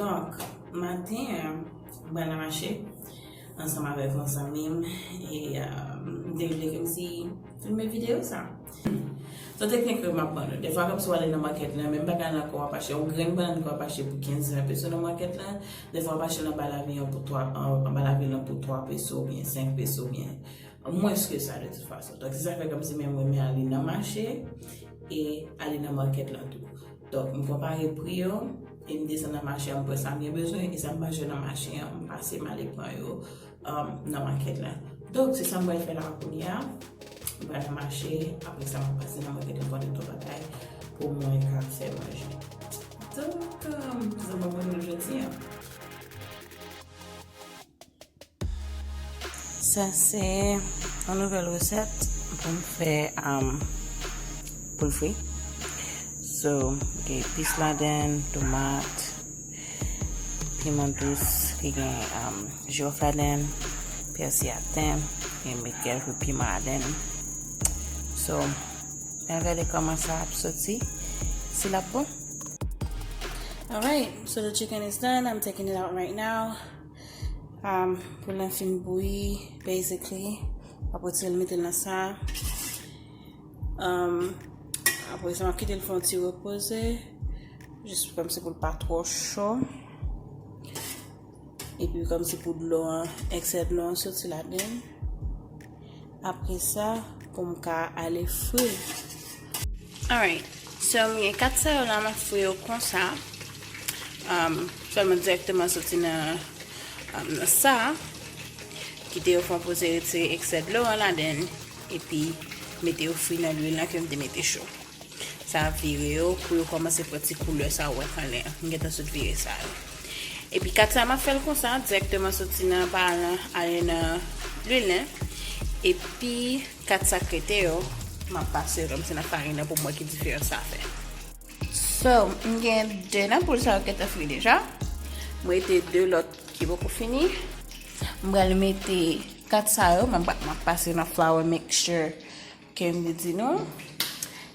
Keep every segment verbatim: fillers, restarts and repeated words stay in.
Donk, maten an, mwen nan mache ansanm avèk yon zanmi m, e, euh, m te vle kòmsi filme videyo sa. Se yon teknik ke m ap ban nou. Defwa, kòmsi w ale nan makèt la, menm bagay la ankò w ap achte, yon grenn bannann ke w ap achte pou kenz ven peso nan makèt la, defwa w ap achte l anba lavil an pou twa, an, anba lavil an pou twa peso oubyen senk peso oubyen mwens ke sa de tout fason. Donk, se sa k fè kòmsi mwen renmen ale nan mache e ale nan makèt la tou. Donk, m konpare pri yo, e m desann nan mache an, m pran sa m gen bezwen, e sa m pa jwenn nan mache an, m pase m ale pran yo, um, nan makèt la. Donk, se sa m pral fè la kounye a. M pral nan mache, apre sa, m ap pase nan makèt, m konte tout bagay pou mwen ka fè manje. Donk, um, se sa m ap montre nou jodi a. Sa se yon nouvèl resèt pou m fè, um, poul fri. So, gen epis ladan l, tomat, piman dous, ki gen, um, jiwòf ladan l, pèsi a ten, e m met kèk piman ladan l. So, n a gade kòman sa ap soti, si l ap bon. Alright, so the chicken is done. I'm taking it out right now. Um, pou l fin bouyi, basically. Apre sa, m mete l nan sa. Um, apre sa, m ap kite l fè yon ti repoze. Jis kòmsi pou l pa twò cho. Epi kòmsi pou dlo an, eksè dlo an soti ladan l. Apre sa, pou m ka ale fri l. Alright. So, m gen kat sa yo la, m ap fri yo konsa. Um, sèlman dirèkteman soti nan, um, nan sa. Kite yo fè yon poze, retire eksè dlo an ladan l. Epi, mete yo fri nan lwil lan ke m te mete cho. Sa ap vire yo pou yo kòmanse pran ti koulè sa ou wè k anlè an. M gentan sot vire sa yo. Epi kat sa m ap fè l konsa, dirèkteman soti nan pa lan ale nan lwil lan. Epi kat sa k rete yo, m ap pase yo kòmsi nan farin nan pou m wè ki diferans sa fè. So, m gen de nan poul sa yo k gentan fri deja. M rete de lòt ki poko fini. M pral mete kat sa yo, m ap, m ap pase nan flour mixture ke m te di nou.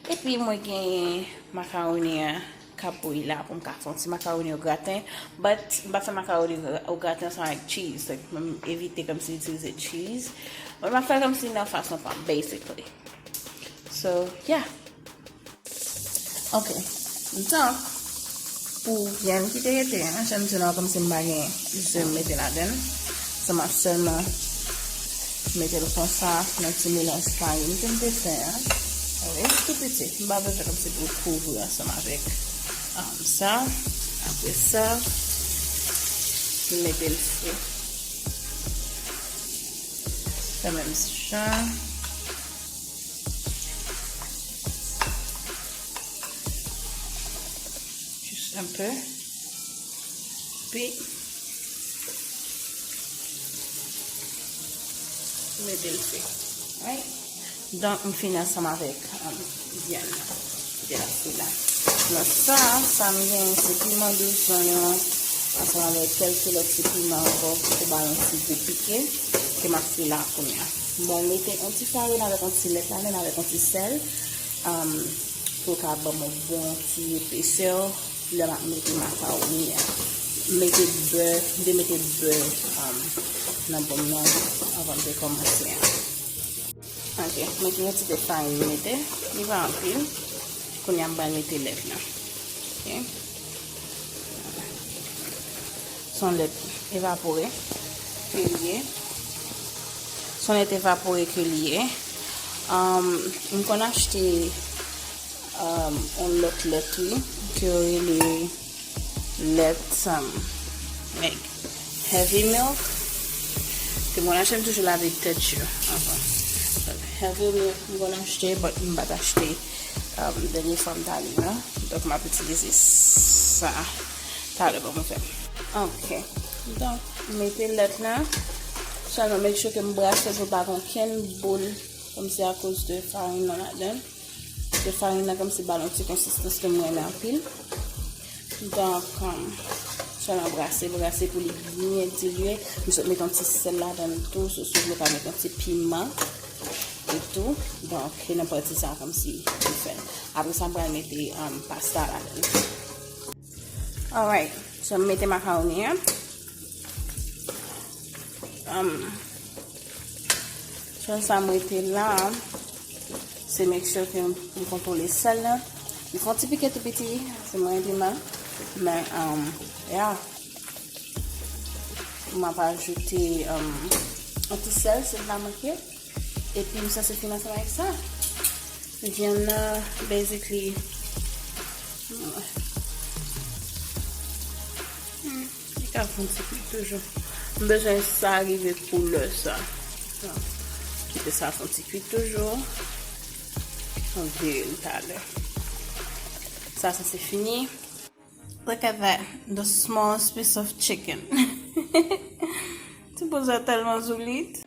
Epi mwen gen makawoni an k ap bouyi la pou m ka fè yon ti makawoni o graten. But m pa fè makawoni o graten ansanm avèk cheese. Like, mwen evite kòmsi itilize cheese. Mwen m ap fè kòmsi nan fason pa m, basically. So, yeah. Ok. Donk, pou vyann ki te rete an, jan m di nou an, kòmsi m pa gen ze m mete ladan l. So, m ap sèlman mete l konsa nan ti melanj farin ke m te fè an. Ok, tou piti. M pa bezwen kòmsi pou l kouvri ansanm avèk, um, sa. Apre sa, m mete l fri. Fè menm jan. Jis enpe. Pi mete l fri. Right? Donk, m fini ansanm avèk, um, vyann nan. Kite l ap fri la. Nan sa, sa m genyen, se piman dous, zonyon, ansanm avèk kèlke lòt ti piman ankò pou ba yon ti gou pike, ke m ap fri la kounye a. Bon, mete yon ti farin avèk yon ti lèt ladan l, avèk yon ti sèl, um, pou l ka ban m yon bon ti epesè lè m ap mete makawoni a. M mete bè, m te mete bè, um, nan bol nan anvan m te kòmanse a. Ok, mwen gen yon ti tèt farin m mete, li pa anpil. Kounye a m pral mete lèt lan. Ok. Se yon lèt evapore ke li ye. Se yon lèt evapore ke li ye. Um, m konn achte, um, yon lòt lèt, wi, ke yo rele lèt, um, like, heavy milk. Ke mwen achte, m toujou lave tèt yo anvan. Heavy milk, m konn achte, but m pa t achte, um, dènye fwa m t ale an. Donk, m ap itilize sa talè pou mwen fè. Ok. Donk, m mete lèt lan. Sèlman make sure ke m brase pou pa gen okenn boul, kòmsi akoz de farin nan ladan l. Paske farin nan kòmsi ba l yon ti konsistans ke m renmen anpil. Donk, um, sèlman brase, brase pou li byen dilye. M sot met yon ti sèl ladan l tou, sou si w vle w ka met yon ti piman e tou. Donk, e nan pati sa a kòmsi li fèt. Apre sa, m pral mete, um, pasta ladan l. Alright. So, m mete makawoni an. Um, sèl sa m rete la, se make sure ke m kontwole sèl la. M fè yon ti pike tou piti, se mwen piman. Men, um, yeah. M ap ajoute, um, yon ti sèl, si m pa manke. Epi m sanse fin ansanm avèk sa. Vyann nan, basically, hmm, li ka fè yon ti kwit toujou. M bezwen sa rive koulè sa. Kite sa fè yon ti kwit toujou. Mwen vire l talè. Sa sanse fini. Look at that. The smallest piece of chicken. Ti poz la tèlman zoulit.